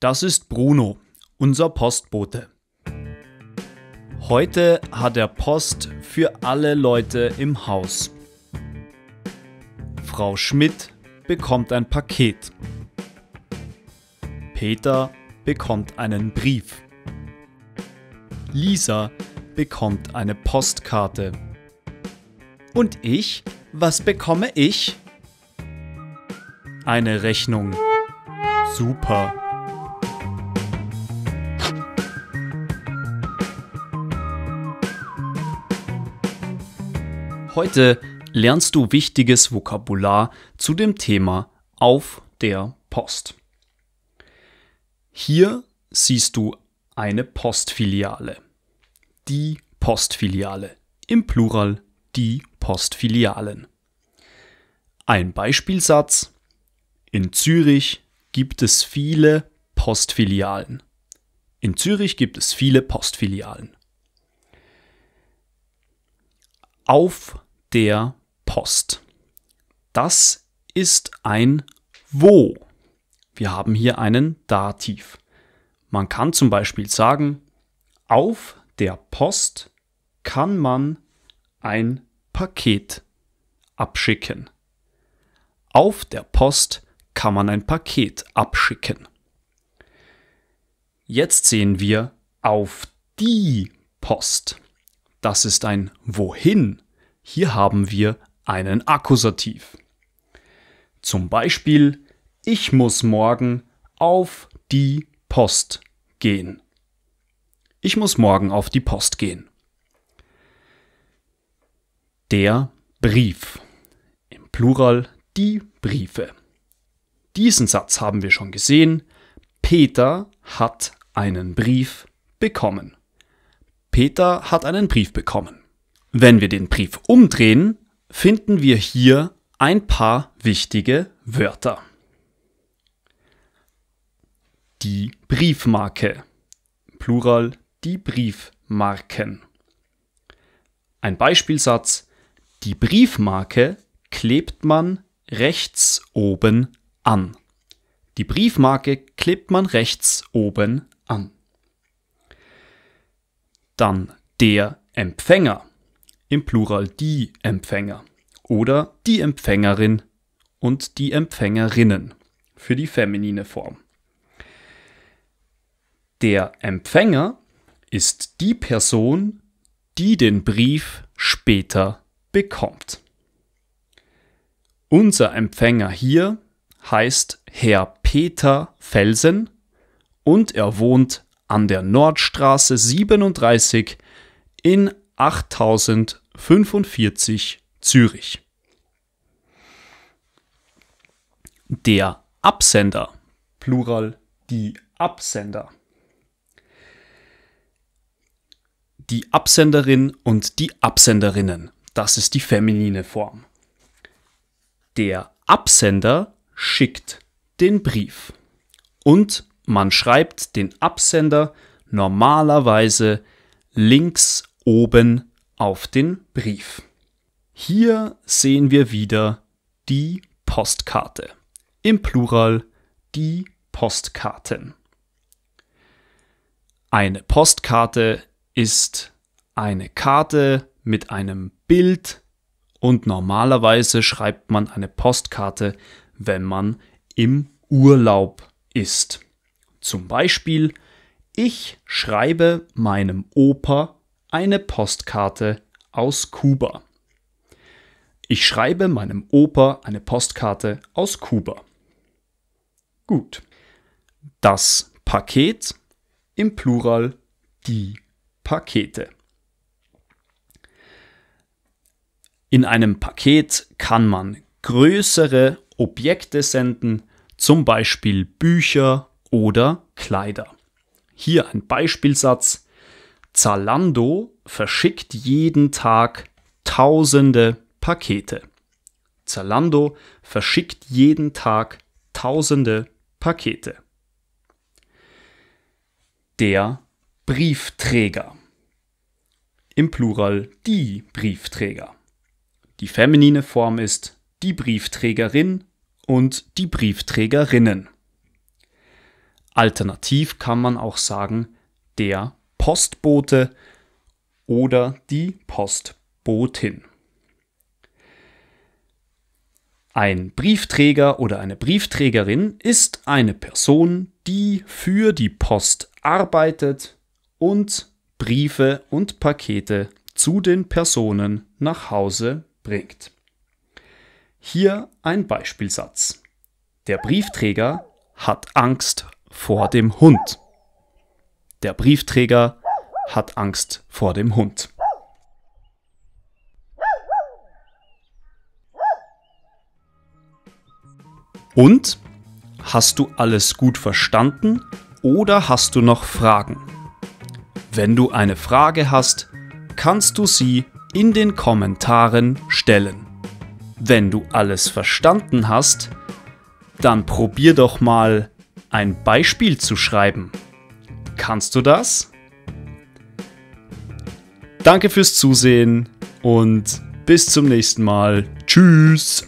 Das ist Bruno, unser Postbote. Heute hat er Post für alle Leute im Haus. Frau Schmidt bekommt ein Paket. Peter bekommt einen Brief. Lisa bekommt eine Postkarte. Und ich? Was bekomme ich? Eine Rechnung. Super. Heute lernst du wichtiges Vokabular zu dem Thema auf der Post. Hier siehst du eine Postfiliale. Die Postfiliale. Im Plural die Postfilialen. Ein Beispielsatz. In Zürich gibt es viele Postfilialen. In Zürich gibt es viele Postfilialen. Auf der Post. Das ist ein Wo. Wir haben hier einen Dativ. Man kann zum Beispiel sagen, auf der Post kann man ein Paket abschicken. Auf der Post kann man ein Paket abschicken. Jetzt sehen wir auf die Post. Das ist ein Wohin. Hier haben wir einen Akkusativ. Zum Beispiel, ich muss morgen auf die Post gehen. Ich muss morgen auf die Post gehen. Der Brief. Im Plural die Briefe. Diesen Satz haben wir schon gesehen. Peter hat einen Brief bekommen. Peter hat einen Brief bekommen. Wenn wir den Brief umdrehen, finden wir hier ein paar wichtige Wörter. Die Briefmarke. Plural die Briefmarken. Ein Beispielsatz. Die Briefmarke klebt man rechts oben an. Die Briefmarke klebt man rechts oben an. Dann der Empfänger. Im Plural die Empfänger oder die Empfängerin und die Empfängerinnen für die feminine Form. Der Empfänger ist die Person, die den Brief später bekommt. Unser Empfänger hier heißt Herr Peter Felsen und er wohnt an der Nordstraße 37 in 8045 Zürich. Der Absender, Plural die Absender. Die Absenderin und die Absenderinnen, das ist die feminine Form. Der Absender schickt den Brief und man schreibt den Absender normalerweise links oben auf den Brief. Hier sehen wir wieder die Postkarte. Im Plural die Postkarten. Eine Postkarte ist eine Karte mit einem Bild und normalerweise schreibt man eine Postkarte, wenn man im Urlaub ist. Zum Beispiel, ich schreibe meinem Opa eine Postkarte aus Kuba. Ich schreibe meinem Opa eine Postkarte aus Kuba. Gut. Das Paket, im Plural die Pakete. In einem Paket kann man größere Objekte senden, zum Beispiel Bücher oder Kleider. Hier ein Beispielsatz. Zalando verschickt jeden Tag tausende Pakete. Zalando verschickt jeden Tag tausende Pakete. Der Briefträger. Im Plural die Briefträger. Die feminine Form ist die Briefträgerin und die Briefträgerinnen. Alternativ kann man auch sagen, der Postbote oder die Postbotin. Ein Briefträger oder eine Briefträgerin ist eine Person, die für die Post arbeitet und Briefe und Pakete zu den Personen nach Hause bringt. Hier ein Beispielsatz. Der Briefträger hat Angst vor dem Hund. Der Briefträger hat Angst vor dem Hund. Und? Hast du alles gut verstanden oder hast du noch Fragen? Wenn du eine Frage hast, kannst du sie in den Kommentaren stellen. Wenn du alles verstanden hast, dann probier doch mal ein Beispiel zu schreiben. Kannst du das? Danke fürs Zusehen und bis zum nächsten Mal. Tschüss!